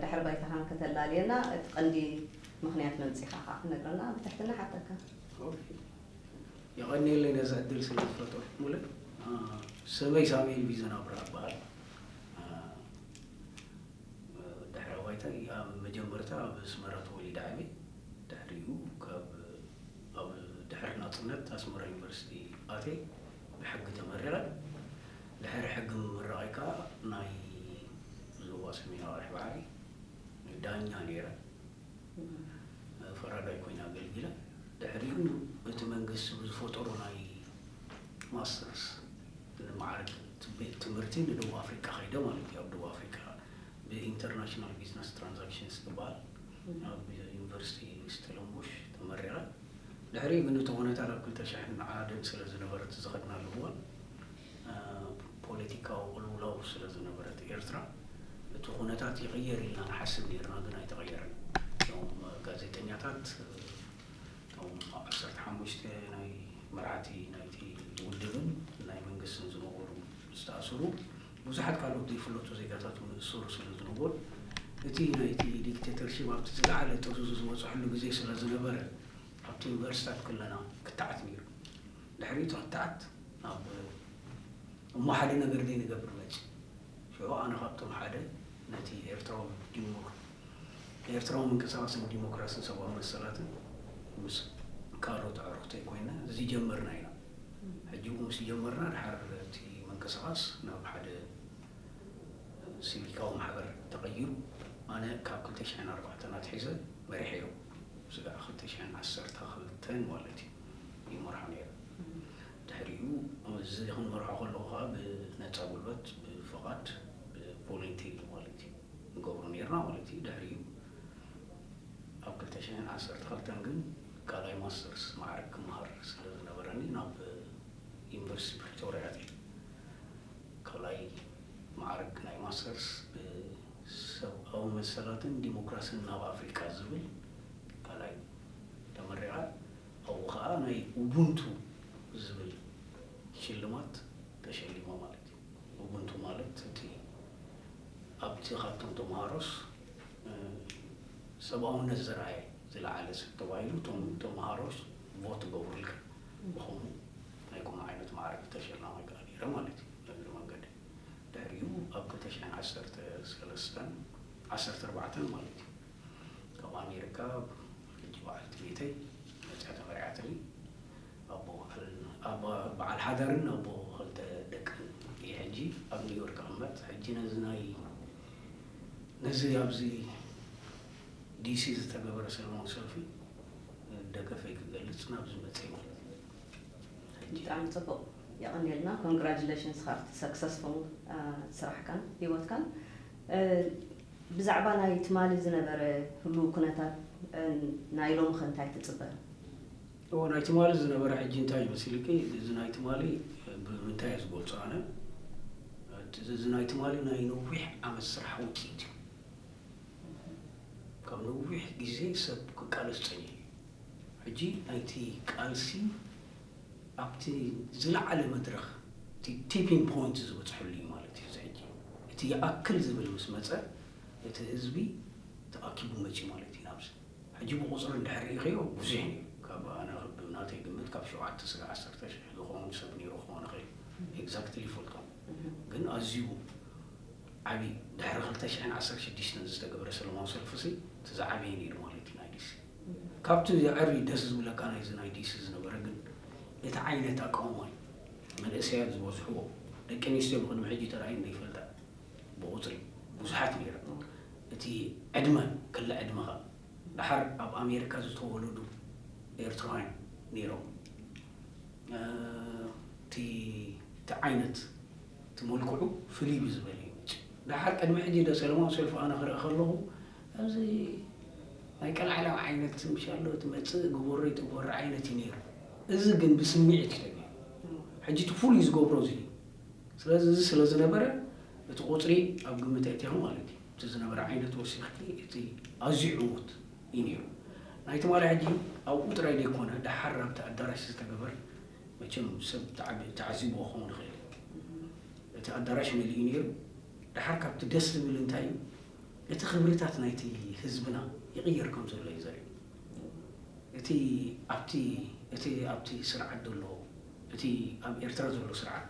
ድሕሪ ባይታኻን ከተላልየና እቲ ቀንዲ ምኽንያት መምጺኻ ከዓ ክነግረና ብትሕትና ሓተካ። ኦኬ። የቐንየለይ ነዚ ዕድል ስለ ዝፈጠርኩምለ። አ፣ ስመይ ሳሙኤል ቢዘን ኣብርሃ እበሃል። አ፣ ድሕረ ባይታ ኣብ መጀመርታ ኣብ ኣስመራ ተወሊደ ዓብየ። ድሕሪኡ ካብ ኣብ ድሕሪ ናጽነት ኣስመራ ዩኒቨርሲቲ ኣትየ ብሕጊ ተመሪቐ። ድሕሪ ሕጊ ምምራቐይ ከኣ ናይ ዞባ ሰሜናዊ ርሕቢ ዓሪ ዳኛ ነይረ። ፈራዳይ ኮይነ ኣገልጊለ። ድሕሪኡ እቲ መንግስቲ ብዝፈጠሮ ናይ ማስተርስ ንማዕረግ ቤት ትምህርቲ ንደቡብ ኣፍሪቃ ከይደ ማለት እዩ። ኣብ ደቡብ ኣፍሪቃ ብኢንተርናሽናል ቢዝነስ ትራንዛክሽንስ ትበሃል ኣብ ዩኒቨርሲቲ ስተለንቦሽ ተመሪቐ። ድሕሪኡ ግን እቲ ኩነታት ኣብ ክልተ ሽሕን ሓደን ስለ ዝነበረ እቲ ዝኸድናሉ እዋን ፖለቲካዊ ቅልውላው ስለ ዝነበረት ኤርትራ እቲ ኩነታት ይቕየር ኢልና ንሓስብ ነይርና፣ ግን ኣይተቐየረን። እቶም ጋዜጠኛታት፣ እቶም ዓሰርተ ሓሙሽተ ናይ መራሕቲ ናይቲ ውድብን ናይ መንግስትን ዝነበሩ ዝተኣስሩ፣ ብዙሓት ካልኦት ዘይፍለጡ ዜጋታት እውን ዝእሰሩ ስለ ዝነበሩ፣ እቲ ናይቲ ዲክቴተርሺፕ ኣብቲ ዝለዓለ ጥርዙ ዝበፅሐሉ ግዜ ስለ ዝነበረ፣ ኣብቲ ዩኒቨርሲታት ከለና ክተዓት ነይሩ። ድሕሪኡ እቲ ክተዓት ናብ እሞ ሓደ ነገር ደይ ንገብር መፂ። ሽዑ ኣነ ካብቶም ሓደ ነቲ ኤርትራዊ ዲሞክራ-፣ ኤርትራዊ ምንቅስቓስ ንዲሞክራስን ሰብኣዊ መሰላትን ምስ ካልኦት ኣዕሩኽተይ ኮይና ዝጀመርና ኢና። ሕጂ እውን ምስ ጀመርና ድሓር እቲ ምንቅስቓስ ናብ ሓደ ሲቪካዊ ማሕበር ተቐይሩ። ኣነ ካብ ክልተ ሽሕን ኣርባዕተን ኣትሒዘ መሪሐዮ። ስጋዕ ክልተ ሽሕን ዓሰርተ ክልተን ማለት እዩ ይመርሖ ነይረ። ድሕሪኡ እዚ ክንመርሖ ከለኹ ከዓ ብነፃ ጉልበት፣ ብፍቓድ፣ ብቮለንቴሪ ማለት እዩ ንገብሮ ነይርና ማለት እዩ። ድሕሪኡ ኣብ ክልተ ሽሕን ዓሰርተ ክልተን ግን ካልኣይ ማስተርስ ማዕረግ ክመሃር ስለ ዝነበረኒ ናብ ዩኒቨርሲቲ ፕሪቶርያ ኣትየ። ካልኣይ ማዕረግ ናይ ማስተርስ ብሰብኣዊ መሰላትን ዲሞክራስን ናብ ኣፍሪቃ ዝብል ካልኣይ ተመሪቐ። ኣብኡ ከዓ ናይ ኡቡንቱ ዝብል ሽልማት ተሸሊመ ማለት እዩ። ኡቡንቱ ማለት እቲ ኣብቲ ካብቶም ተምሃሮስ እ፣ ሰብኣውነት ዘርኣየ ዝለዓለ ሰብ ተባሂሉ እቶም ተምሃሮስ ቮት ገብሩልካ። ብኸምኡ ናይ ከምኡ ዓይነት ማዕረግ ተሸላማይ ከዓ ነይረ ማለት እዩ። ንእግሪ መንገዲ ድሕሪኡ ኣብ ክልተ ሽሕን ዓሰርተ ሰለስተን ዓሰርተ ኣርባዕተን ማለት እዩ ካብ ኣሜሪካ ሕጂ በዓልቲ ቤተይ መፅያ ተመርዓትኒ። ኣቦ በዓል ኣባ በዓል ሓዳርን ኣቦ ክልተ ደቅን እየ ሕጂ ኣብ ኒውዮርክ እቕመጥ። ሕጂ ነዚ ናይ ነዚ ኣብዚ ዲሲ ዝተገበረ ሰለማዊ ሰልፊ ደገፈይ ክገልጽ ናብዚ መጸ ማለት እዩ። ሕጂ ብጣዕሚ ጽቡቕ። የቐንየልና። ኮንግራጁሌሽንስ ካብቲ ሰክሰስፉል ስራሕካን ህይወትካን። ብዛዕባ ናይ ትማሊ ዝነበረ ህሉው ኩነታት ናይ ሎሚ ከ እንታይ ትጽበ? እዎ ናይ ትማሊ ዝነበረ ሕጂ እንታይ ይመስልኪ? እዚ ናይ ትማሊ ብምንታይ እየ ዝገልጾ ኣነ? እዚ ናይ ትማሊ ናይ ነዊሕ ዓመት ስራሕ ውፅኢት እዩ። ካብ ነዊሕ ግዜ ሰብ ክቃለስ ፀኒሑ እዩ። ሕጂ ናይቲ ቃልሲ ኣብቲ ዝለዓለ መድረኽ እቲ ቲፒንግ ፖይንት ዝበፅሐሉ እዩ ማለት እዩ። እዚ ሕጂ እቲ ይኣክል ዝብል ምስ መፀ እቲ ህዝቢ ተኣኪቡ መፅዩ ማለት እዩ ናብዚ። ሕጂ ብቁፅሪ እንድሕር ርኢኽዮ ብዙሕ እዩ። ካብ ኣነ ክብ ናተይ ግምት ካብ ሸውዓተ ስጋዕ ዓሰርተ ሽሕ ዝኸውን ሰብ ነይሩ ክኾን ይኽእል። ኤግዛክትሊ ይፈልጦም ግን ኣዝዩ ዓብዪ ድሕሪ ክልተ ሽሕን ዓሰርተ ሽዱሽተን ዝተገብረ ሰለማዊ ሰልፊ ሲ እቲ ዝዓበየ ነይሩ ማለት እዩ ናይ ዲሲ። ካብቲ ዝዕሪ ደስ ዝብለካ ናይዚ ናይ ዲሲ ዝነበረ ግን እቲ ዓይነት ኣቃውማ እዩ። መንእሰያት ዝበዝሕዎ ደቂ ኣንስትዮ ብቅድሚ ሕጂ ተራእዩ ዘይፈልጣ ብቁፅሪ ብዙሓት ነይረን። እቲ ዕድመ ክሊ ዕድመኻ ደሓር ኣብ ኣሜሪካ ዝተወለዱ ኤርትራውያን ነይሮም። እቲ እቲ ዓይነት እቲ መልክዑ ፍልይ ብዝበለ ይመፅእ። ደሓር ቅድሚ ሕጂ ዶ ሰለማዊ ሰልፊ ኣነ ክርኢ ከለኹ ኣብዚ ናይ ቀላዕላው ዓይነት ምሻሎ ትመፅእ ግበሮ ይትግበሮ ዓይነት እዩ ነይሩ። እዚ ግን ብስምዒት እዩ ተገይሩ። ሕጂ እቲ ፍሉይ ዝገብሮ እዚ እዩ። ስለዚ እዚ ስለ ዝነበረ እቲ ቁፅሪ ኣብ ግምት ኣእቲኻ ማለት እዩ። እቲ ዝነበረ ዓይነት ወሲኽኪ እቲ ኣዝዩ ዕዉት እዩ ነይሩ። ናይ ትማሊ ሕጂ ኣብኡ ጥራይ ዘይኮነ ደሓር ኣብቲ ኣዳራሽ ዝተገበረ መቸም ሰብ ተዓቢ- ተዓዚብዎ ክኸውን ይኽእል እዩ። እቲ ኣዳራሽ መሊኡ ነይሩ። ደሓር ካብቲ ደስ ዝብል እንታይ እዩ እቲ ክብርታት ናይቲ ህዝብና ይቕየር ከም ዘሎ እዩ ዘርኢ። እቲ ኣብቲ እቲ ኣብቲ ስርዓት ዘሎ እቲ ኣብ ኤርትራ ዘሎ ስርዓት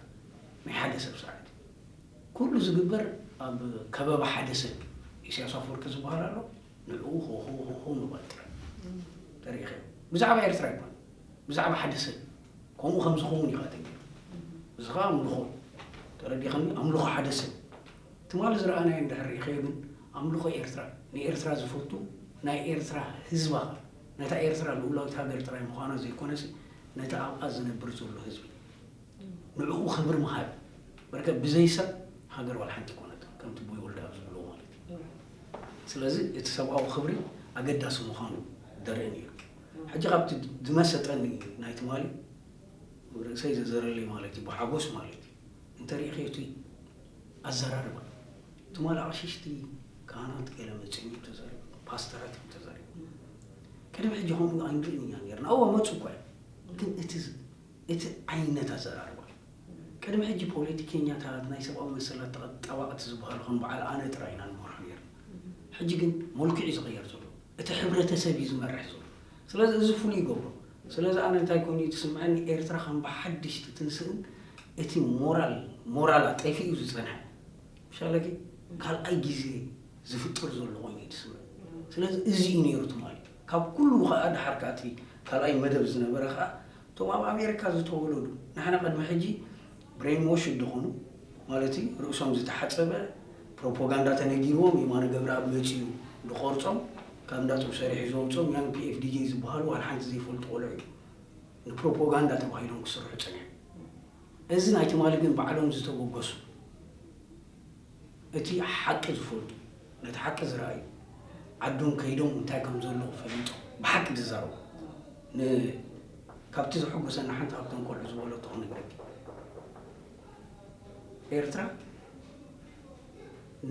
ናይ ሓደ ሰብ ስርዓት እዩ። ኩሉ ዝግበር ኣብ ከበባ ሓደ ሰብ ኢሳያስ ኣፈወርቂ ዝበሃል ኣሎ። ንዕኡ ሆሆ ሆሆ ምባል ጥራይ ተሪኢኸ። ብዛዕባ ኤርትራ ይኮን ብዛዕባ ሓደ ሰብ ከምኡ ከም ዝኸውን እዩ ተገይሩ። እዚ ከዓ ኣምልኾ ተረዲኸኒ ኣምልኾ ሓደ ሰብ ትማሊ ዝረኣናዮ እንድሕር ርኢኸዮ ግን ኣምልኾ ኤርትራ ንኤርትራ ዝፈቱ ናይ ኤርትራ ህዝባ ነታ ኤርትራ ልኡላዊት ሃገር ጥራይ ምዃና ዘይኮነሲ ነቲ ኣብኣ ዝነብር ዘሎ ህዝቢ ንዕኡ ክብሪ ምሃብ በርከ ብዘይ ሰብ ሃገር ዋላ ሓንቲ ይኮነት ከምቲ ቦይ ወልደ ኣብ ዝብሎ ማለት እዩ። ስለዚ እቲ ሰብኣዊ ክብሪ ኣገዳሲ ምዃኑ ደርኢ ነይሩ። ሕጂ ካብቲ ዝመሰጠኒ ናይ ትማሊ ርእሰይ ዘዘረለይ ማለት እዩ ብሓጎስ ማለት እዩ እንተሪእኸዮ እቲ ኣዘራርባ ትማሊ ኣቕሽሽቲ ካህናት ገለ መፅኦም እዮም ተዛሪቦም ፓስተራት እዮም ተዛሪቦም ቅድሚ ሕጂ ከምኡ ኣይንርእን ኢና ነርና እወ መፁ እኳ እዮም ግን እቲ እቲ ዓይነት ኣዘራርባ ቅድሚ ሕጂ ፖለቲከኛታት ናይ ሰብኣዊ መሰላት ጠባቕቲ ዝበሃሉ ከም በዓል ኣነ ጥራይ ኢና ንመርሖ ነርና ሕጂ ግን መልክዑ እዩ ዝቕየር ዘሎ እቲ ሕብረተሰብ እዩ ዝመርሕ ዘሎ ስለዚ እዚ ፍሉይ ይገብሮ ስለዚ ኣነ እንታይ ኮይኑ እዩ ዝስምዐኒ ኤርትራ ከም ብሓድሽ ትትንስእን እቲ ሞራል ሞራላ ጠፊኡ ዝጸንሐ ምሻለኪ ካልኣይ ግዜ ዝፍጥር ዘሎ ኮይኑ እዩ ዝስምዐኒ ስለዚ እዚ እዩ ነይሩ ትማሊ ካብ ኩሉ ከዓ ድሓር ከዓ እቲ ካልኣይ መደብ ዝነበረ ከዓ እቶም ኣብ ኣሜሪካ ዝተወለዱ ንሕና ቅድሚ ሕጂ ብሬንዎሽ ድኾኑ ማለት እዩ ርእሶም ዝተሓፀበ ፕሮፓጋንዳ ተነጊርዎም የማነ ገብረኣብ መፂኡ ድቆርፆም ካብ እንዳ ጡብ ሰሪሑ ዘውፅኦም ያንግ ፒኤፍዲጂ ዝበሃሉ ዋላ ሓንቲ ዘይፈልጡ ቆልዑ እዩ ንፕሮፓጋንዳ ተባሂሎም ክስርሑ ፀኒሖም እዚ ናይ ትማሊ ግን ባዕሎም ዝተበገሱ እቲ ሓቂ ዝፈልጡ ነቲ ሓቂ ዝረኣዩ ዓዶም ከይዶም እንታይ ከም ዘሎ ፈሊጦም ብሓቂ ዝዛረቡ ን- ካብቲ ዘሐጎሰና ሓንቲ ካብቶም ቆልዑ ዝበለቶ ክነግረኪ ኤርትራ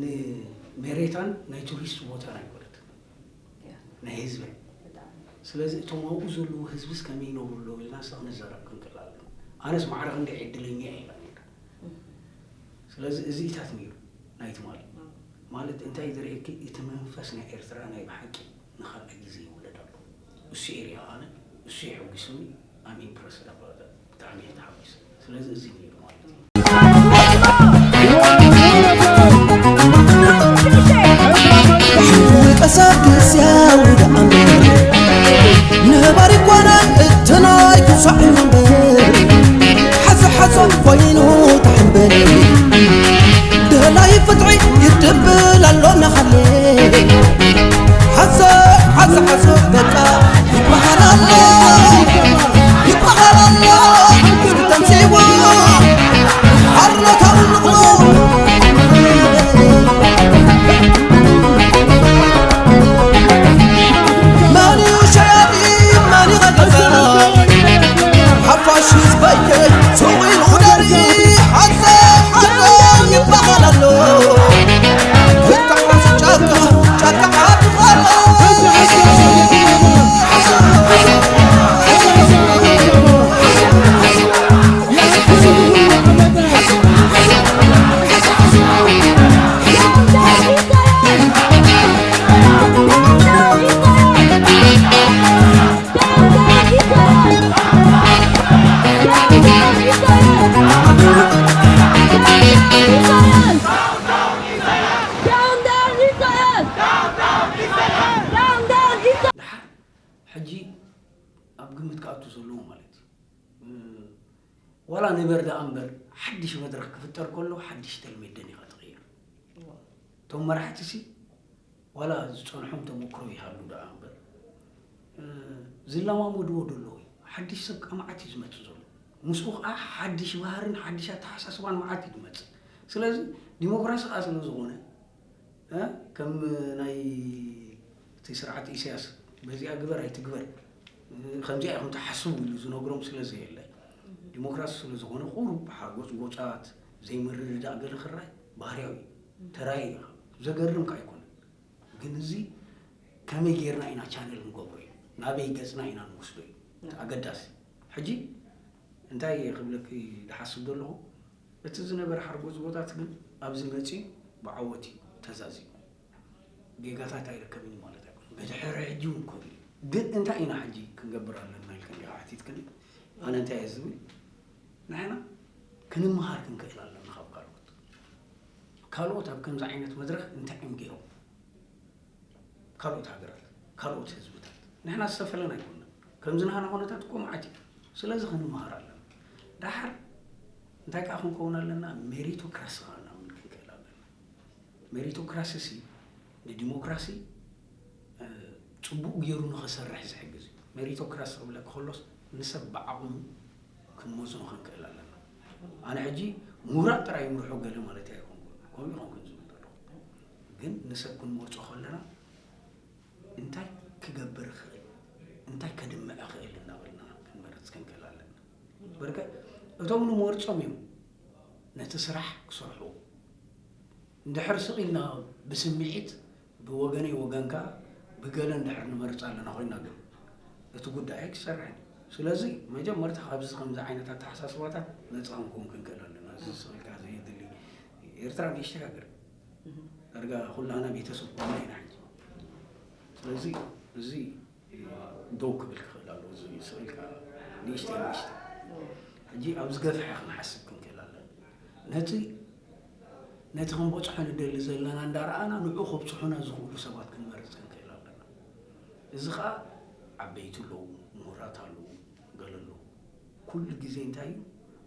ንሜሬታን ናይ ቱሪስት ቦታን ኣይኮነትን ናይ ህዝበን ስለዚ እቶም ኣብኡ ዘለዉ ህዝብስ ከመይ ይነብሩ ኣለዉ ኢልና ስ ክንዛረብ ክንክእል ኣለና ኣነስ ማዕረ ክንደይ ዕድለኛ እየ ኢላ ነይራ ስለዚ እዚኢታት ነይሩ ናይ ትማሊ ማለት እንታይ ዝርእየኪ እቲ መንፈስ ናይ ኤርትራ ናይ ብሓቂ ንኻልኣይ ግዜ ይውለድ ኣሎ እሱ ኤርያ ኣነ እሱ የሐጒሱኒ I'm impressed about that ብጣዕሚ እየ ተሓጒሰ ስለዚ እዚ ነይሩ ማለት እዩ ቀሳቅስ ያውዳ ኣምር ነባሪ ጓና እትናይ ክሳዕ እምበር ሓዘ ሓዘ ኮይኑ ተሕምበል ደላይ ፍትሒ ይድብል ኣሎ ናኻለ ሓዘ ሓዘ ሓዘ በቃ ይበሃል ኣሎ ይበሃል ኣሎ እስኪ ተምስዎ ሓርነታዊ ንቕሎ መን እዩ ሸያጢ መን ይኸገዛ ሓፋሽ ህዝበይ ሱቕ ኢሉ ደርኢ ሓዘ ሓዘ ይበሃል ኣሎ ክተሓዝ ጫካ ጫካ ዓዲ ፋኖ ሕጂ ኣብ ግምት ክኣቱ ዘለዎ ማለት እዩ ዋላ ንበር ደኣ እምበር ሓድሽ መድረኽ ክፍጠር ከሎ ሓድሽ ተልሜደን ኢኻ ትቕይር እቶም መራሕቲ ሲ ዋላ ዝጸንሖም ተመክሮ ይሃሉ ደኣ እምበር ዝለማመድዎ ደለዉ ሓድሽ ሰብ ከዓ መዓት እዩ ዝመፅእ ዘሎ ምስኡ ከዓ ሓድሽ ባህርን ሓድሽ ኣተሓሳስባን መዓት እዩ ዝመፅእ ስለዚ ዲሞክራሲ ከዓ ስለ ዝኾነ ከም ናይ እቲ ስርዓት ኢሳያስ በዚኣ ግበር ኣይትግበር ከምዚኣ ኢኹም ትሓስቡ ኢሉ ዝነግሮም ስለ ዘየለ ዲሞክራሲ ስለ ዝኾነ ቁሩብ ሓጎፅጎፃት ዘይምርድዳእ ገለ ክራይ ባህርያዊ እዩ ተራየ እዩ ዘገርም ከዓ ኣይኮነን ግን እዚ ከመይ ጌርና ኢና ቻነል ንገብሮ እዩ ናበይ ገፅና ኢና ንወስዶ እዩ ኣገዳሲ ሕጂ እንታይ ክብለኪ ዝሓስብ ዘለኹ እቲ ዝነበረ ሓርጎፅጎፃት ግን ኣብዚ መፂኡ ብዓወት እዩ ተዛዚሙ ጌጋታት ኣይርከብን ማለት ኣይኮነን። ብድሕሪ ሕጂ እውን ኮይኑ እዩ። ግን እንታይ ኢና ሕጂ ክንገብር ኣለና ኢልካ እንዲኻ ሓቲትክኒ። ኣነ እንታይ እየ ዝብል? ንሕና ክንምሃር ክንክእል ኣለና ካብ ካልኦት። ካልኦት ኣብ ከምዚ ዓይነት መድረኽ እንታይ እዮም ገይሮም? ካልኦት ሃገራት፣ ካልኦት ህዝብታት። ንሕና ዝተፈለና ኣይኮንና። ከምዚ ናህና ኩነታት እኮ መዓት እዩ። ስለዚ ክንምሃር ኣለና። ደሓር እንታይ ከኣ ክንከውን ኣለና? ሜሪቶክራሲ ከኣ ናምን ክንክእል ኣለና። ሜሪቶክራሲ ሲ ንዲሞክራሲ፣ እ፣ ጽቡቕ ገይሩ ንኸሰርሕ ዝሕግዝ እዩ። ሜሪቶክራሲ ክብለካ ከሎስ ንሰብ ብዓቕሙ ክንመዝኖ ክንክእል ኣለና። ኣነ ሕጂ ምሁራት ጥራይ ይምርሖ ገለ ማለት ኣይኮንኩን። ከምኡ ይኾንኩን ዝብል ዘለኹ። ግን ንሰብ ክንመርጾ ከለና እንታይ ክገብር ይኽእል፣ እንታይ ከድምዕ ይኽእል እናበልና ክንመርጽ ክንክእል ኣለና። በርከ እቶም ንመርጾም እዮም ነቲ ስራሕ ክሰርሑ። እንድሕር ስቕ ኢልና ብስምዒት ብወገነይ ወገንካ ብገለ እንድሕር ንመርጽ ኣለና ኮይና ግን እቲ ጉዳይ ኣይክሰርሕን እዩ። ስለዚ መጀመርታ ካብዚ ከምዚ ዓይነት ኣተሓሳስባታት ነጻ ክንከውን ክንክእል ኣለና። እዚ ስቕ ኢልካ ዘየድሊ ኤርትራ ንእሽተይ ሃገር ዳርጋ ኩላህና ቤተሰብ ኮይና ኢና ሕጂ። ስለዚ እዚ ደው ክብል ክኽእል ኣለዎ። እዚ ስቕ ኢልካ ንእሽተይ ንእሽተይ ሕጂ ኣብ ዝገፍሐ ክንሓስብ ክንክእል ኣለና። ነቲ ነቲ ክንበጽሖ ንደሊ ዘለና እንዳረኣና ንዑ ከብጽሑና ዝኽእሉ ሰባት ክንመርጽ ክንክእል ኣለና። እዚ ኸኣ ዓበይቲ ኣለዉ፣ ምሁራት ኣለዉ፣ ገለ ኣለዉ። ኩሉ ግዜ እንታይ እዩ?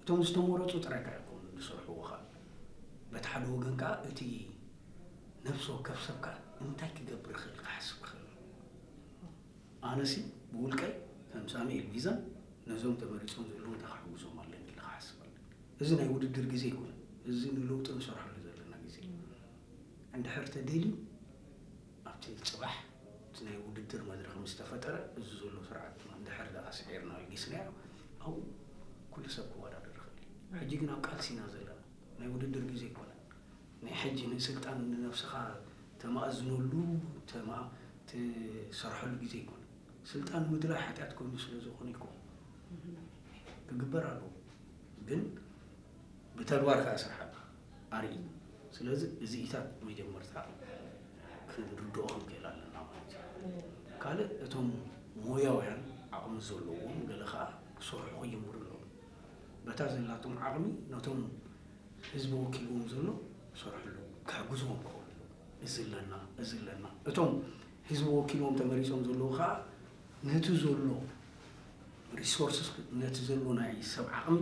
እቶም ዝተመረጹ ጥራይ ከኣ ኣይኮኑን ዝሰርሕዎ ኸኣ። በቲ ሓደ ወገን ከኣ እቲ ነፍሲ ወከፍ ሰብ ከኣ እንታይ ክገብር ይኽእል ክሓስብ ክኽእል ኣለዎ። ኣነሲ ብውልቀይ ከም ሳሙኤል ቢዛን ነዞም ተመሪጾም ዘለዉ እንታይ ክሕግዞም ኣለኒ ኢለ ክሓስብ ኣለኒ። እዚ ናይ ውድድር ግዜ ኣይኮነን። እዚ ንለውጢ ንሰርሐሉ ዘለና ግዜ። እንድሕር ተደልዩ ኣብቲ ጽባሕ እቲ ናይ ውድድር መድረኽ ምስ ተፈጠረ፣ እዚ ዘሎ ስርዓት ድማ እንድሕር ደኣ ስዒርና ኣልጊስናዮ፣ ኣብኡ ኩሉ ሰብ ክወዳደር ይኽእል እዩ። ሕጂ ግን ኣብ ቃልሲ ኢና ዘለና። ናይ ውድድር ግዜ ኣይኮነን። ናይ ሕጂ ንስልጣን ንነብስኻ ተማእዝነሉ፣ ተማ-፣ ትሰርሐሉ ግዜ ኣይኮነን። ስልጣን ምድላይ ሓጢኣት ኮይኑ ስለ ዝኾነ ኣይኮነን። ክግበር ኣለዎ። ግን ብተግባር ከኣ ስርሓ ኣርኢ። ስለዚ እዚኢታት መጀመርታ ክንርድኦ ክንክእል ኣለና ማለት እዩ። ካልእ እቶም ሞያውያን ዓቕሚ ዘለዎም ገለ ከኣ ክሰርሑ ክጅምሩ ኣለዎም። በታ ዘላቶም ዓቕሚ ነቶም ህዝቢ ወኪልዎም ዘሎ ክሰርሑ ኣለዎም፣ ክሕግዝዎም ክኽእሉ ኣለዎም። እዚ ኣለና፣ እዚ ኣለና። እቶም ህዝቢ ወኪልዎም ተመሪጾም ዘለዉ ከኣ ነቲ ዘሎ ሪሶርስስ፣ ነቲ ዘሎ ናይ ሰብ ዓቕሚ፣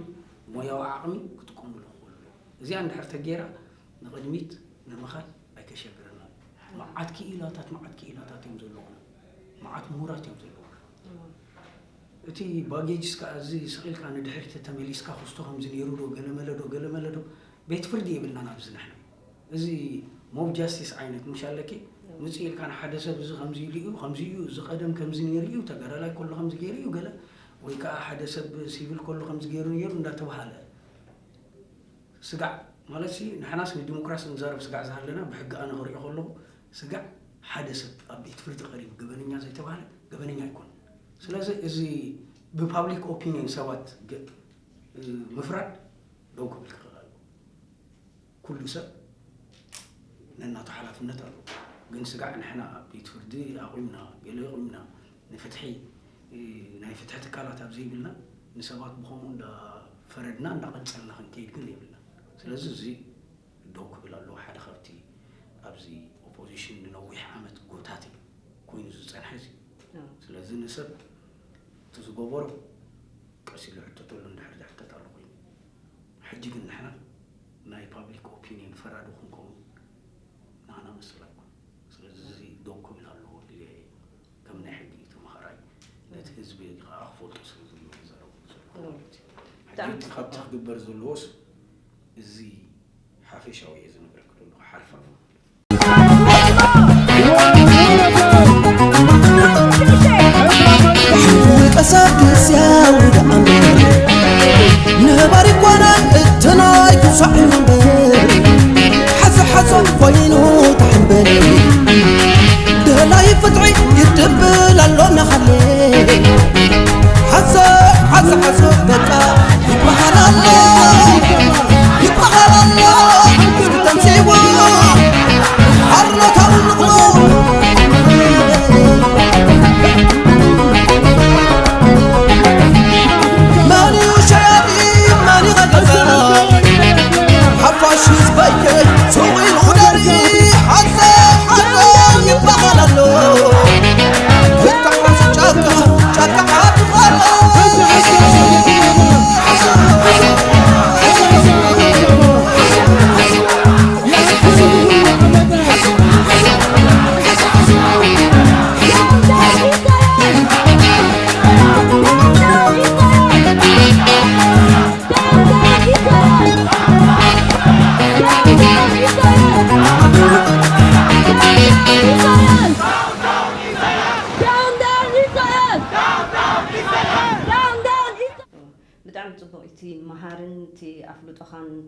ሞያዊ ዓቕሚ ክጥቀምሉ ክኽእሉ ኣለዎም። እዚኣ እንድሕር ተገይራ ንቕድሚት ንምኻድ ኣይከሸግረናን። መዓት ክኢላታት፣ መዓት ክኢላታት እዮም ዘለዉና። መዓት ምሁራት እዮም ዘለዉና። እቲ ባጌጅ እስካ እዚ ስቕ ኢልካ ንድሕሪት ተመሊስካ ክስቶ ከምዚ ነይሩ ዶ፣ ገለመለ ዶ፣ ገለመለ ዶ፣ ቤት ፍርዲ የብልናን ኣብዚ ንሕና። እዚ ሞብ ጃስቲስ ዓይነት ምሽ ኣለኪ፣ ምጽእ ኢልካ ንሓደ ሰብ እዚ ከምዚ ኢሉ እዩ፣ ከምዚ እዩ፣ እዚ ቀደም ከምዚ ነይሩ እዩ፣ ተጋዳላይ ከሎ ከምዚ ገይሩ እዩ፣ ገለ ወይ ከኣ ሓደ ሰብ ሲቪል ከሎ ከምዚ ገይሩ ነይሩ እንዳተባሃለ ስጋዕ ማለት ሲ፣ ንሕናስ ንዲሞክራሲ ንዛረብ ስጋዕ ዝሃለና ብሕጊ ኣነ ክሪኦ ከለኹ ስጋዕ ሓደ ሰብ ኣብ ቤት ፍርዲ ቀሪቡ ገበነኛ ዘይተባህለ ገበነኛ ኣይኮነን። ስለዚ እዚ ብፓብሊክ ኦፒንየን ሰባት ገ-፣ ምፍራድ ደው ክብል ክኽእል ኣለዎ። ኩሉ ሰብ ነናቱ ሓላፍነት ኣለዎ። ግን ስጋዕ ንሕና ኣብ ቤት ፍርዲ ኣቑምና፣ ገለ ኣቑምና፣ ንፍትሒ፣ እ፣ ናይ ፍትሒ ትካላት ኣብ ዘይብልና፣ ንሰባት ብኸምኡ እንዳፈረድና፣ እንዳቐንጸልና ክንከይድ ግን የብልና። ስለዚ እዚ ደው ክብል ኣለዎ። ሓደ ካብቲ ኣብዚ ኦፖዚሽን ንነዊሕ ዓመት ጎታቲ ኮይኑ ዝጸንሐ እዚ። ኣዎ። ስለዚ ንሰብ እቲ ዝገበሮ ቀስ ኢሉ ሕተተሉ እንድሕር ዝሕተት ኣሎ ኮይኑ። ሕጂ ግን ንሕና ናይ ፓብሊክ ኦፒንየን ፈራዲ ክንከውን ንዓና መስል ኣይኮን። ስለዚ እዚ ደው ክብል ኣለዎ ኢለ እየ ከም ናይ ሕጊ ተመሃራይ ነቲ ህዝቢ ከዓ ክፈልጦ ስለ ዘለዎ ዝዛረበሉ ዘለኹ ማለት እዩ። ሕጂ እቲ ካብቲ ክግበር ዘለዎስ እዚ ሓፈሻዊ እየ ዝነግረኪ ዘለኹ ሓርፋፍ ማለት እዩ። ቀሳቅስ ያውድ ኣምር ነባሪ ኳናን እተናይ ክሳዕ እምበር ሓዞ ሓዞ ኮይኑ ተሕምበል ደላይ ፍትሒ ይድብል ኣሎ እናኻለ ሓዞ ሓዞ ሓዞ በቃ ይበሃል ኣሎ ይበሃል ኣሎ እስኪ ተምሲዎ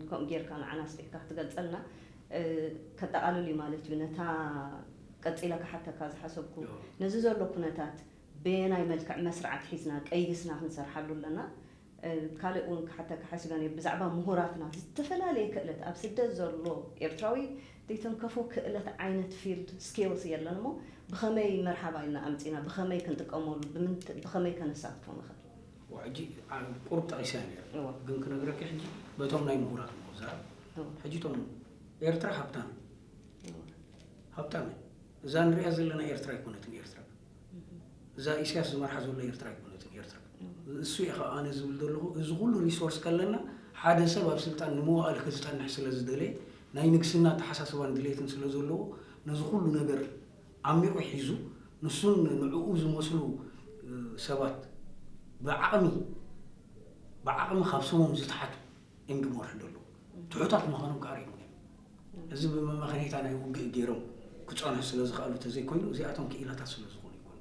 ከምኡ ጌርካ ንዓና ኣስጢሕካ ክትገልጸልና፣ እ፣ ከጠቓልል እዩ ማለት እዩ። ነታ ቀጺለ ክሓተካ ዝሓሰብኩ፣ ነዚ ዘሎ ኩነታት በየናይ መልክዕ መስርዓት ሒዝና ቀይስና ክንሰርሓሉ ኣለና። እ፣ ካልእ እውን ክሓተካ ሓሲበ ነይረ፣ ብዛዕባ ምሁራትና ዝተፈላለየ ክእለት ኣብ ስደት ዘሎ ኤርትራዊ ዘይተንከፎ ክእለት ዓይነት ፊልድ ስኪልስ የለን እሞ ብኸመይ መርሓባ ኢልና ኣምጺና ብኸመይ ክንጥቀመሉ ብምንት-፣ ብኸመይ ከነሳትፎ ንኽእል? ሕጂ ቁሩብ ጠቒሰ ነይረ፣ ግን ክነግረኪ ሕጂ በቶም ናይ ምሁራት እሞ ክዛረብ። ሕጂ እቶም ኤርትራ ሃብታም ሃብታም እዛ ንሪኣ ዘለና ኤርትራ ኣይኮነትን ኤርትራ። እዛ ኢሳያስ ዝመርሓ ዘሎ ኤርትራ ኣይኮነትን ኤርትራ። እሱ ኢኻ ኣነ ዝብል ዘለኹ፣ እዚ ኩሉ ሪሶርስ ከለና ሓደ ሰብ ኣብ ስልጣን ንምዋእል ክዝጠንሕ ስለ ዝደለየ ናይ ንግስና ኣተሓሳስባን ድሌትን ስለ ዘለዎ ነዚ ኩሉ ነገር ዓሚቑ ሒዙ ንሱን ንዕኡ ዝመስሉ ሰባት ብዓቕሚ ብዓቕሚ ካብ ስሞም ዝተሓቱ እዮም ዝመርሑ ዘለዉ። ትሑታት ምዃኖም ከዓ ርኢኹም እዮም። እዚ ብመመኸኔታ ናይ ውግእ ገይሮም ክጸንሑ ስለ ዝኽኣሉ ተዘይኮይኑ እዚኣቶም ክኢላታት ስለ ዝኾኑ ይኮኑ።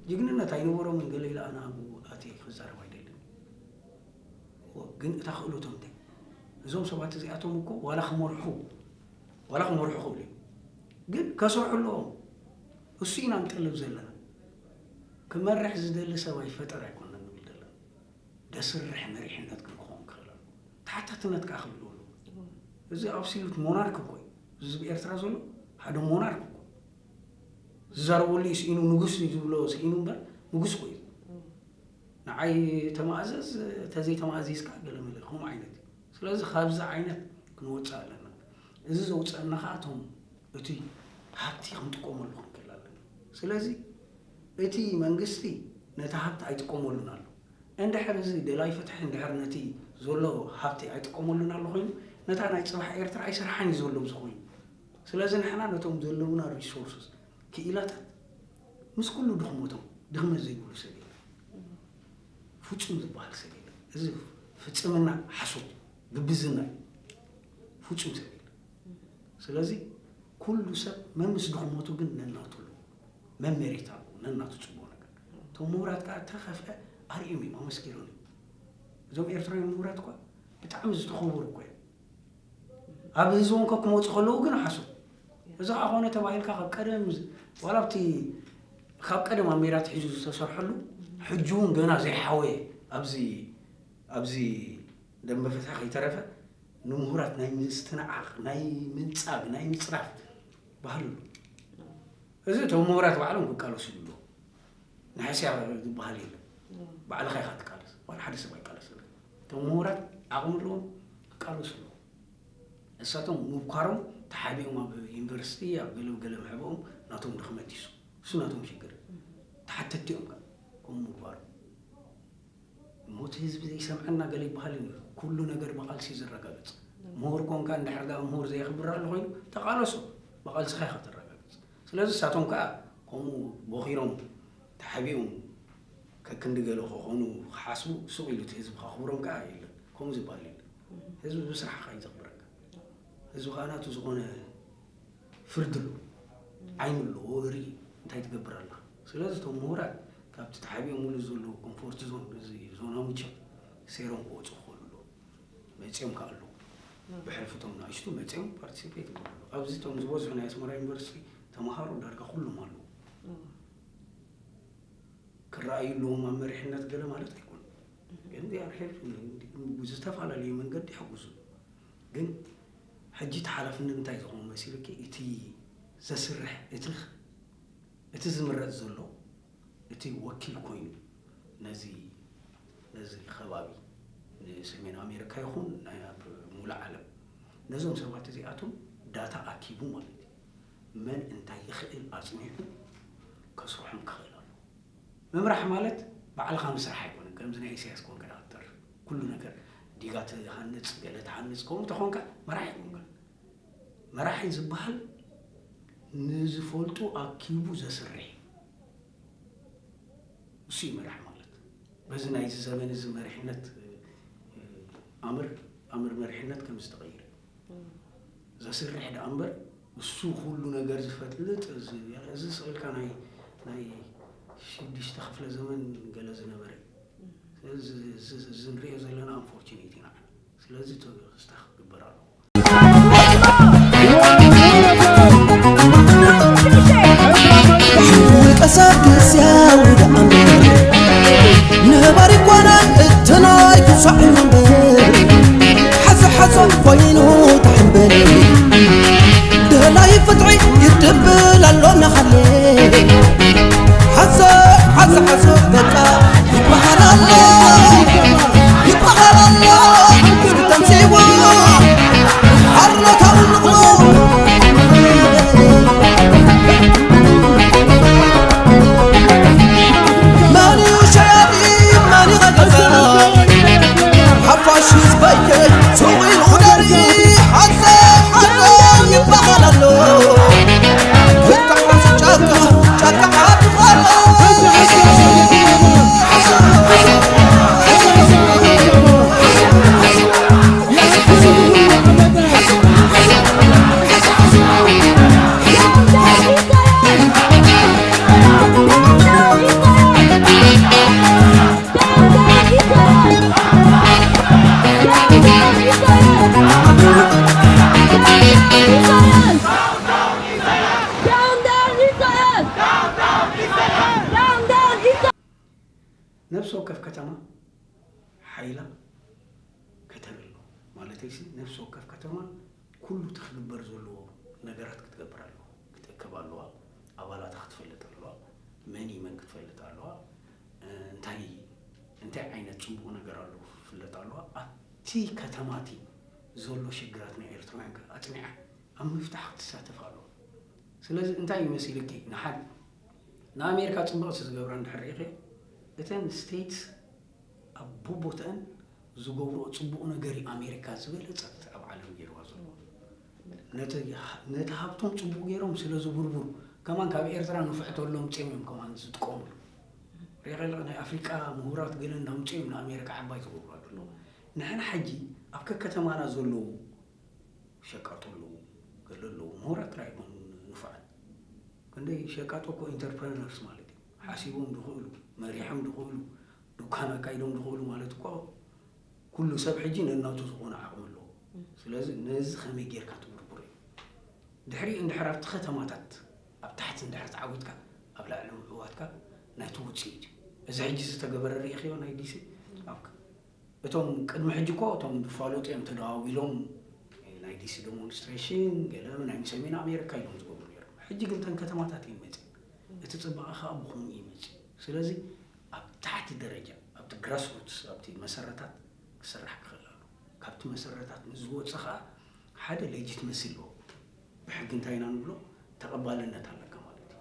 ጅግንነት ኣይነበሮምን ገለ ኢለ ኣነ ኣብኡ ኣትየ ክዛረብ ኣይደልን። ግን እታ ክእለቶም እንታይ? እዞም ሰባት እዚኣቶም እኮ ዋላ ክመርሑ ዋላ ክመርሑ ክብሉ እዮም። ግን ከስርሑ ኣለዎም። እሱ ኢና ንጠልብ ዘለና። ክመርሕ ዝደሊ ሰብ ኣይፈጠር ኣይኮነን ንብል ዘለና። ደስርሕ መሪሕነት ክንከውን ክኽእል ኣለዎ። ተሓታትነት ከዓ ክህልዎ ኣለዎ። እዚ ኣብሶሉት ሞናርክ እኮ እዩ። እዚ ኣብ ኤርትራ ዘሎ ሓደ ሞናርክ እኮ እዩ። ዝዛረበሉ እዩ ስኢኑ ንጉስ እዩ ዝብሎ ስኢኑ እምበር ንጉስ እኮ እዩ። ንዓይ ተማእዘዝ ተዘይተማእዚዝካ ገለ መለ ከምኡ ዓይነት እዩ። ስለዚ ካብዚ ዓይነት ክንወፅእ ኣለና። እዚ ዘውፅአና ከዓ እቶም እቲ ሃብቲ ክንጥቀመሉ ክንክእል ኣለና። ስለዚ እቲ መንግስቲ ነቲ ሃብቲ ኣይጥቀመሉን ኣሎ። እንድሕር እዚ ደላይ ፍትሒ እንድሕር ነቲ ዘሎ ሃብቲ ኣይጥቀመሉን ኣሎ ኮይኑ ነታ ናይ ፅባሕ ኤርትራ ኣይሰርሓን እዩ ዘሎ እዚ ኮይኑ። ስለዚ ንሕና ነቶም ዘለውና ሪሶርስስ ክኢላታት ምስ ኩሉ ድኽመቶም ድኽመት ዘይብሉ ሰብ የለን። ፍጹም ዝበሃል ሰብ የለን። እዚ ፍጽምና ሓሶት ግብዝና እዩ። ፍጹም ሰብ የለን። ስለዚ ኩሉ ሰብ መምስ ድኽመቱ ግን ነናቱ ኣለዎ። መመሪት ኣለዎ ነናቱ ጽቡቕ ነገር። እቶም ምሁራት ከዓ ተኸፍአ ኣርእዮም እዮም ኣመስኪሮም እዮም። እዞም ኤርትራውያን ምሁራት እኳ ብጣዕሚ ዝተኸበሩ እኮ እዮም። ኣብ ህዝቦም ከ ክመፁ ከለዉ ግን ሓሶት። እዚ ከዓ ኮነ ተባሂልካ ካብ ቀደም ዝ- ዋላ ኣብቲ ካብ ቀደም ኣብ ሜዳ ትሒዙ ዝተሰርሐሉ ሕጂ እውን ገና ዘይሓወየ ኣብዚ ኣብዚ ደንበ ፍትሒ ከይተረፈ ንምሁራት ናይ ምስትንዓቕ ናይ ምንጻግ ናይ ምጽራፍ ባህሊ ኣሎ። እዚ እቶም ምሁራት ባዕሎም ክቃለሱ ይብሉ። ንሕስያ ዝበሃል የለን። ባዕልኻ ኢኻ ትቃለስ። ዋላ ሓደ ሰብ ኣይቃለሰልካ። እቶም ምሁራት ዓቕሚ ኣለዎም ክቃለሱ ኣለዎም። እሳቶም ምብኳሮም ተሓቢኦም ኣብ ዩኒቨርሲቲ ኣብ ገለ ገለ ምሕብኦም ናቶም ድኽመት ይሱ እሱ ናቶም ሽግር ተሓተቲ እዮም። ከምኡ ምግባሮም እሞ እቲ ህዝቢ ዘይሰምዐና ገለ ይበሃል እዩ። ኩሉ ነገር ብቓልሲ ዝረጋገጽ ምሁር ኮንካ እንድሕር ዳ ምሁር ዘየኽብር ኣሎ ኮይኑ ተቓለሶ ብቓልስኻ ኢኻ ተረጋግጽ። ስለዚ እሳቶም ከዓ ከምኡ ቦኺሮም ተሓቢኦም ከክንዲ ገለ ክኾኑ ክሓስቡ ሱቕ ኢሉ እቲ ህዝቢ ከኽብሮም ከዓ የለን። ከምኡ ዝበሃል የለን። ህዝቢ ብስራሕኻ እዩ ዘኽብረካ። ህዝቢ ከዓ ናቱ ዝኾነ ፍርዲ ኣሎ፣ ዓይኒ ኣሎ፣ ርኢ እንታይ ትገብር ኣላ። ስለዚ እቶም ምሁራት ካብቲ ተሓቢኦም ሙሉ ዘለዎ ኮምፎርት ዞን እዚ ዞና ምቸት ሴሮም ክወፁ ክኽእሉ ኣለዎ። መፂኦም ከዓ ኣለዉ። ብሕልፊ እቶም ንኣሽቱ መፂኦም ፓርቲሲፔት ይገብሩ ኣለዉ። ኣብዚ እቶም ዝበዝሑ ናይ ኣስመራ ዩኒቨርሲቲ ተምሃሮ ዳርጋ ኩሎም ኣለዉ። ክረኣዩ ኣለዎም ኣብ መሪሕነት ገለ ማለት ኣይኮኑን። ግን they are helping ብዝተፈላለየ መንገዲ ይሕግዙ። ግን ሕጂ እቲ ሓላፍነት እንታይ ዝኾኑ መሲሉኪ እቲ ዘስርሕ እቲ እቲ ዝምረፅ ዘሎ እቲ ወኪል ኮይኑ ነዚ ነዚ ከባቢ ንሰሜን ኣሜሪካ ይኹን ናይ ኣብ ሙሉእ ዓለም ነዞም ሰባት እዚኣቶም ዳታ ኣኪቡ ማለት እዩ። መን እንታይ ይኽእል ኣፅኒዑ ከስርሖም ክኽእል ኣሎ። ምምራሕ ማለት ባዕልኻ ምስራሕ ኣይኮነን። ከምዚ ናይ ኢሳያስ ኮንካ ኢኻ ትተርፍ። ኩሉ ነገር ዲጋ ትሃንፅ ገለ ትሃንፅ ከምኡ ተኾንካ መራሕ ኣይኮንካ። መራሒ ዝበሃል ንዝፈልጡ ኣኪቡ ዘስርሕ እዩ። እሱ እዩ መራሕ ማለት። በዚ ናይዚ ዘመን እዚ መሪሕነት ኣምር ኣምር መሪሕነት ከም ዝተቐይር ዘስርሕ ደኣ እምበር እሱ ኩሉ ነገር ዝፈልጥ እዚ ስእልካ ናይ ናይ ሽዱሽተ ክፍለ ዘመን ገለ ዝነበረ እዚ ንሪኦ ዘለና ኣንፎርቹኔት ኢና። ስለዚ ተወስታ ክግበር ኣለዎ። ቀሳቅስ ያውዳ ኣንበር ንህባር ይኳናን እትናይ ክሳዕ መንበር ሓዘ ሓዘ ኮይኑ ተሕንበል ደላይ ፍጥዒ ይድብል ኣሎ እናኻለ ሓዘ ሓዘ ሓዘ በቃ ይበሃል ኣሎ ይበሃል ኣሎ ተምሲዎ ሓርነታዊ ንቕሎ መን እዩ ሸያጢ መን ይቐጥፈ ሓፋሽ ህዝበይ ሱቕ ኢሉ ደርኢ ሓዘ ሓዘ ይበሃል ኣሎ ነፍሲ ወከፍ ከተማ ሓይላ ከተርኢ ኣለዎ። ማለተይሲ ነፍሲ ወከፍ ከተማ ኩሉ እቲ ክግበር ዘለዎ ነገራት ክትገብር ኣለዋ። ክትእከብ ኣለዋ። ኣባላታ ክትፈልጥ ኣለዋ። መን እዩ መን ክትፈልጥ ኣለዋ። እንታይ እንታይ ዓይነት ፅቡቕ ነገር ኣሎ ክትፍለጥ ኣለዋ። ኣብቲ ከተማቲ ዘሎ ሽግራት ናይ ኤርትራውያን ከ ኣፅኒዓ ኣብ ምፍታሕ ክትሳተፍ ኣለዋ። ስለዚ እንታይ እዩ መሲልኪ ንሓደ ንኣሜሪካ ፅብቕቲ ዝገብራ እንድሕር ርኢኽዮ እተን ስቴትስ ኣብ ቦቦተአን ዝገብርኦ ፅቡቕ ነገር እዩ ኣሜሪካ ዝበለፀት ኣብ ዓለም ገይርዋ ዘሎ ነቲ ነቲ ሃብቶም ፅቡቕ ገይሮም ስለ ዝቡርቡሩ ከማን ካብ ኤርትራ ንፍዕተሎም ፅም እዮም ከማን ዝጥቀሙሉ ሪኸለ ናይ ኣፍሪቃ ምሁራት ገለ እንዳምፅኡ እዮም ንኣሜሪካ ዓባይ ዝገብሩ ኣለዉ ንሕና ሕጂ ኣብ ከከተማና ዘለዉ ሸቃጦ ኣለዉ ገለ ኣለዉ ምሁራት ጥራይ ይኾኑ ንፉዓት ክንደይ ሸቃጦ እኮ ኢንተርፕረነርስ ማለት እዩ ሓሲቦም ዝኽእሉ መሪሖም ዝኽእሉ ዱካን ኣካይዶም ዝኽእሉ ማለት እኮ ኩሉ ሰብ ሕጂ ነናቱ ዝኾነ ዓቕሚ ኣለዎ ስለዚ ነዚ ከመይ ጌርካ ትብርብሮ እዩ ድሕሪኡ እንድሕር ኣብቲ ከተማታት ኣብ ታሕቲ እንድሕር ተዓዊትካ ኣብ ላዕሊ ምዕዋትካ ናይቲ ውፅኢት እዩ እዚ ሕጂ ዝተገበረ ርኢኽዮ ናይ ዲሲ ኣብ እቶም ቅድሚ ሕጂ እኮ እቶም ዝፋለጡ እዮም ተደዋዊሎም ናይ ዲሲ ዴሞንስትሬሽን ገለ ናይ ሰሜን ኣሜሪካ ኢሎም ዝገብሩ ነይሮም ሕጂ ግን ተን ከተማታት እዩ መፅእ እቲ ፅባቐ ከዓ ብኸምኡ እዩ መፅእ ስለዚ ኣብ ታሕቲ ደረጃ ኣብቲ ግራስሩትስ ኣብቲ መሰረታት ክስራሕ ክኽእል ኣሎ ካብቲ መሰረታት ንዝወፅእ ከዓ ሓደ ሌጂትመሲ ኣለዎ ብሕጊ እንታይ ኢና ንብሎ ተቐባልነት ኣለካ ማለት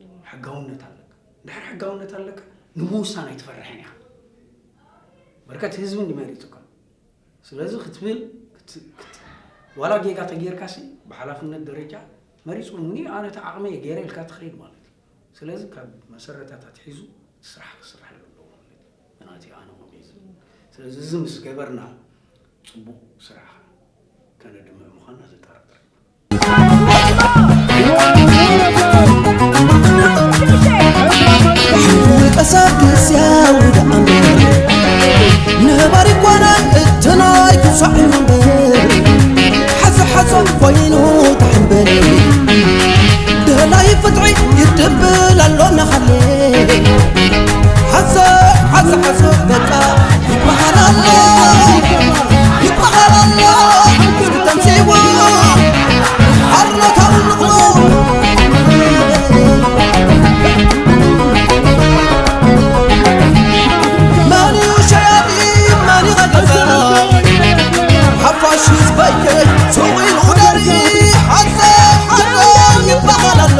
እዩ ሕጋውነት ኣለካ እንድሕር ሕጋውነት ኣለካ ንምውሳን ኣይትፈርሕን ኢኻ በርከት ህዝቢ እንዲ መሪፁካ ስለዚ ክትብል ዋላ ጌጋ ተጌርካሲ ብሓላፍነት ደረጃ መሪፅኩምኒ ኣነ እቲ ዓቕመይ ገይረ ኢልካ ትኸይድ ማለት እዩ ስለዚ ካብ መሰረታት ኣትሒዙ እቲ ስራሕ ክስራሕ ኣለዎ ማለት እዩ ምናቲ ኣነ ከምኡ እዩ ዝብል ስለዚ እዚ ምስ ገበርና ፅቡቕ ስራሕ ከነድምዕ ምዃንና ዘጠራጥር ቀሳቅስ ያውድ ኣንበር ንህባር ይኳናን እትናይ ክሳዕ መንበር ሓዘ ሓዞ ኮይኑ ተሕንበል ደላይ ፍትሒ ይድብል ኣሎ እናኻለ ሓዘ ሓዘ ሓዘ በቃ ይበሃል ኣሎ ይበሃል ኣሎ ተምሲዎ ሓርነታዊ ንቕሎ መን እዩ ሸያጢ መን ይቐጥፈ ሓፋሽ ህዝበይ ሱቕ ኢሉ ደርኢ ሓዘ ሓዘ ይበሃል ኣሎ